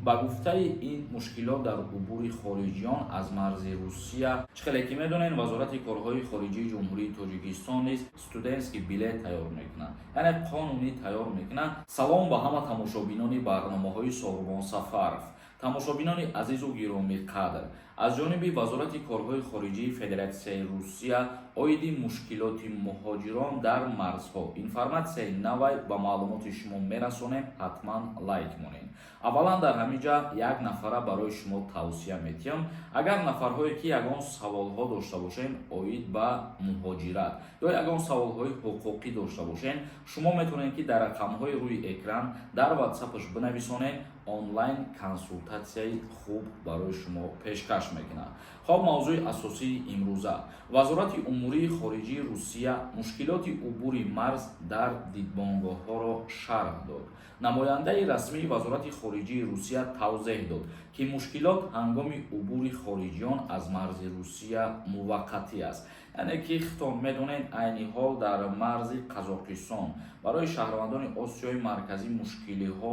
Ба гуфтаи ин, мушкилот дар убури хориҷиён аз марзи Русия. Чӣ хеле ки медонед, Вазорати корҳои хориҷии Ҷумҳурии Тоҷикистон низ студентский билет тайёр мекунад, яъне қонунӣ тайёр мекунад. Салом ба ҳама тамошобинони барномаҳои Сорбон Сафаров. Тамошобинони азизу гиромиқадр, аз ҷониби Вазорати корҳои хориҷии Федератсияи Русия оиди мушкилоти муҳоҷирон дар марзҳо информатсияи навай ба маълумоти шумо мерасонем. Ҳатман лайк монед. Аввалан, дар ҳамин ҷа як нафара барои шумо тавсия метиҳам. Агар нафарҳое ки ягон саволҳо дошта бошед оид ба муҳоҷират ё ягон саволҳои ҳуқуқӣ дошта бошед, шумо метавонед, ки дар рақамҳои рӯи экран дар Ватсапаш бинависонед. Онлайн консултатсияи хуб барои шумо пешкаш мекунад. Хоб, мавзӯи асосии имрӯза: Вазорати умурии хориҷии Русия мушкилоти убури марз дар дидбонгоҳҳоро шарҳ дод. Намояндаи расмии Вазорати хориҷии Русия тавзеҳ дод, ки мушкилот ҳангоми убури хориҷиён аз марзи Русия муваққатӣ аст. Яъне ки худтон медонед, айни ҳол дар марзи Қазоқистон барои шаҳрвандони Осиёи Марказӣ мушкилиҳо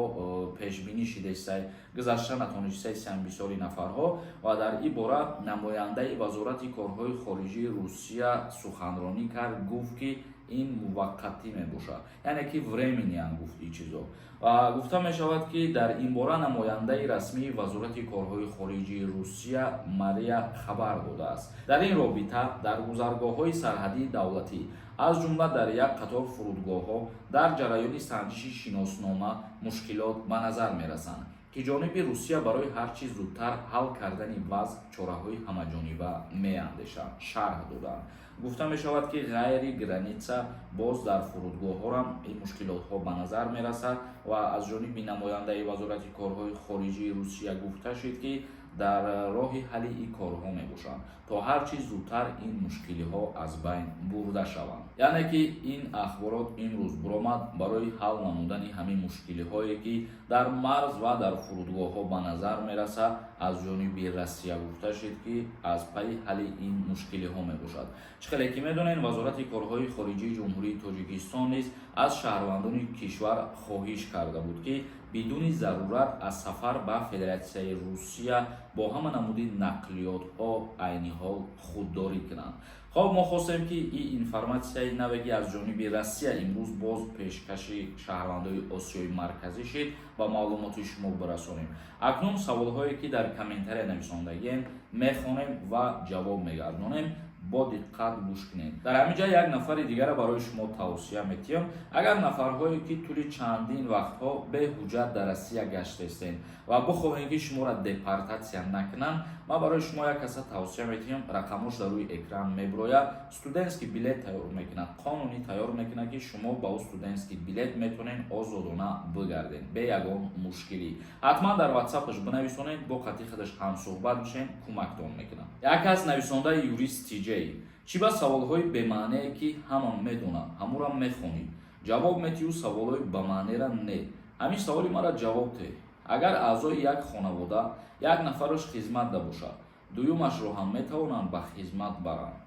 пешбинӣ шидааст, гузашта натонистаи бисёри нафарҳо. Ва дар ин бора намояндаи Вазорати корҳои хориҷии Русия суханронӣ кард, гуфт, ки ин муваққатӣ мебошад, яъне ки временный ан гуфт ин чизо. Ва гуфта мешавад, ки дар ин бора намояндаи расмии Вазорати корҳои хориҷии Русия Мария хабар додааст. Дар ин робита дар гузаргоҳҳои сарҳадии давлатӣ, аз ҷумла дар як қатор фурудгоҳҳо, дар ҷараёни санҷиши шиноснома мушкилот ба назар мерасанд, ки ҷониби Русия барои ҳар чӣ зудтар ҳал кардани вазъ чораҳои ҳамаҷониба меандешад, шарҳ доданд. Гуфта мешавад, ки ғайри граница боз дар фурудгоҳҳорам ин мушкилотҳо ба назар мерасад. Ва аз ҷониби намояндаи Вазорати корҳои хориҷии Русия гуфта шид, ки дар роҳи ҳалли ин корҳо мебошанд, то ҳар чӣ зудтар ин мушкилиҳо аз байн бурда шаванд. Яъне ки ин ахборот имрӯз буромад барои ҳал намудани ҳамин мушкилиҳое, ки дар марз ва дар фурудгоҳҳо ба назар мерасад. Аз ҷониби Россия гуфта шид, ки аз пайи ҳалли ин мушкилиҳо мебошад. Чӣ хеле ки медонед, Вазорати корҳои хориҷии Ҷумҳурии Тоҷикистон низ аз шаҳрвандони кишвар хоҳиш карда буд, ки бидуни зарурат аз сафар ба Федератсияи Русия бо ҳама намуди нақлиётҳо айни ҳол худдорӣ кунанд. Хоб, мо хостем, ки ин информатсияи наве, ки аз ҷониби Россия имрӯз боз пешкаши шаҳрвандои Осиёи Марказӣ шид, ба маълумоти шумо бирасонем. Акнун саволҳое, ки дар комментария нависондагием, мехонем ва ҷавоб мегардонем. Бо диққат гӯш кунед. Дар ҳамин ҷа як нафари дигара барои шумо тавсия метиҳам. Агар нафарҳое, ки тӯли чандин вақтҳо беҳуҷҷат дар Россия гаштаистед ва бихоҳед, ки шуморо депортатсия накунанд, ман барои шумо як каса тавсия метиҳам. Рақамош дар рӯи экран мебирояд. Студентский билет тайёр мекунад, қонунӣ тайёр мекунад, ки шумо ба ӯ студентский билет метавонед озодона бигардед бе ягон мушкилӣ. Ҳатман дар Ватсапаш бинависонед, бо қати худаш ҳамсӯҳбат бишед, кӯмактон мекунад. Як кас нависондаи: «Юрист Тиҷей, чӣ ба саволҳои бемаънее, ки ҳама медонад, ҳамура мехонӣ, ҷавоб метиҳу саволҳои бамаънера не? Ҳамин саволи мара ҷавоб теҳ: агар аъзои як хонавода як нафараш хизматда бошад, дуюмашро ҳам метавонанд ба хизмат баранд?»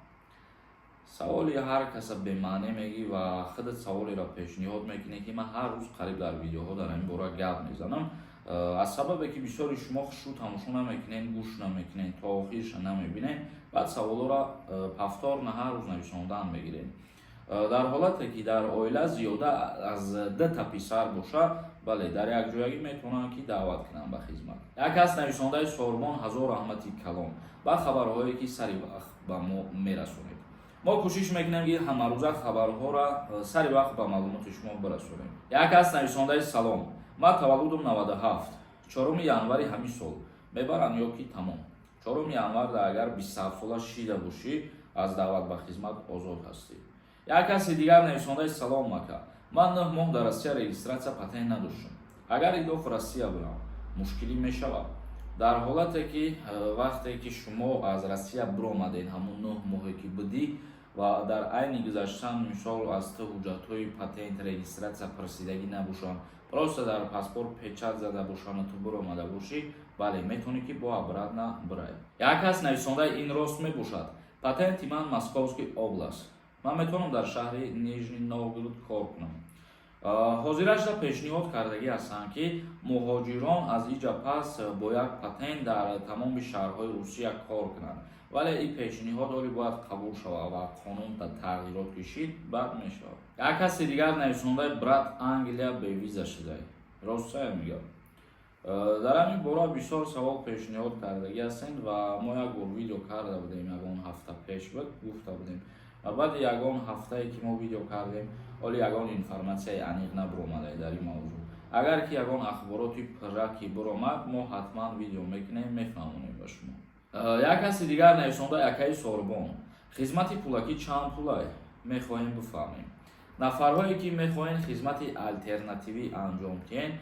Саволи ҳар каса бемаъне мегӣ ва худат саволеро пешниҳод мекунӣ, ки ман ҳар рӯз қариб дар видеоҳо дар ҳамин бора гап мезанам. Аз сабабе ки бисёри шумо хушрӯ тамошо намекунед, гӯш намекунед, то охирша намебинед, баъд саволҳоро повторно ҳар рӯз нависондан мегирем. Дар ҳолате ки дар оила зиёда аз дута писар бошад, бале, дар якҷоягӣ метавонанд, ки даъват кунанд ба хизмат. Як кас нависондаи: «Сорбон, ҳазор раҳмати калон ба хабарҳое, ки сари вақт ба мо мерасонед». Мо кӯшиш мекунем, ки ҳамарӯза хабарҳоро сари вақт ба маълумоти шумо бирасонем. Як кас нависондаи: «Салом, ман таваллудам 97, 4 январи ҳамин сол мебаранд ё ки тамом?» 4 январда агар 27 сола шида бошӣ, аз даъват ба хизмат озод ҳастӣ. Як каси дигар нависондаи: «Салом, ака, ман 9 моҳ дар Россия регистрация, патент надоштам. Агар идоф Россия бурам, мушкилӣ мешавад?» Дар ҳолате ки вақте ки шумо аз Россия биромадед, ҳамун 9 моҳе ки будӣ ва дар айни гузаштан, мисол, аз ту ҳуҷҷатҳои патент, регистрация пурсидагӣ набошанд, просто дар паспорт печать зада бошанду ту биромада бошӣ, бале, метавонӣ, ки бо обратно бирай. Як кас нависондаи: «Ин рост мебошад? Патенти ман Московский область, ман метавонам дар шаҳри Нижний Новгород кор кунам?» Ҳозирашда пешниҳод кардагӣ ҳастанд, ки муҳоҷирон аз иҷа пас бо як патент дар тамоми шаҳрҳои Русия кор кунанд, вале ин пешниҳод ҳоле бояд қабул шавад ва қонун тағйирот кишид, баъд мешавад. Як каси дигар нависондаи: «Брат, Англия бевиза шудай, ростая?» Мегӯяд. Дар ҳамин бора бисёр савол пешниҳод кардагӣ ҳастем ва мо як бор видео карда будем, ягон ҳафта пеш буд, гуфта будем ва баъди ягон ҳафтае, ки мо видео кардем, ҳоле ягон информатсияи аниқ набуромада дар ин мавзӯъ. Агар ки ягон ахбороти пурра ки буромад, мо ҳатман видео мекунем, мефаҳмонем ба шумо. Як каси дигар нависонда: «Акаи Сорбон, хизмати пулакӣ чанд пулай, мехоҳем бифаҳмем». Нафарҳое, ки мехоҳем хизмати алтернативӣ анҷом диҳен,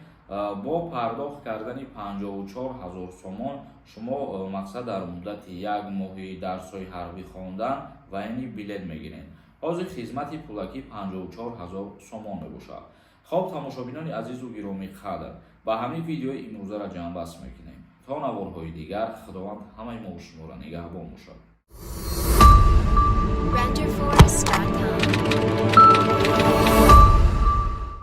бо пардохт кардани 54 ҳазор сомон шумо, мақсад, дар муддати як моҳи дарсҳои ҳарбӣ хондан военный билет мегиред. Ҳозир хизмати пулакӣ 54 ҳазор сомон мебошад. Хоб, тамошобинони азизу гиромӣ қадр, ба ҳамин видеои имрӯзаро ҷамъбаст мекунем. То наворҳои дигар, Худованд ҳамаи мо шуморо нигаҳбон бошад.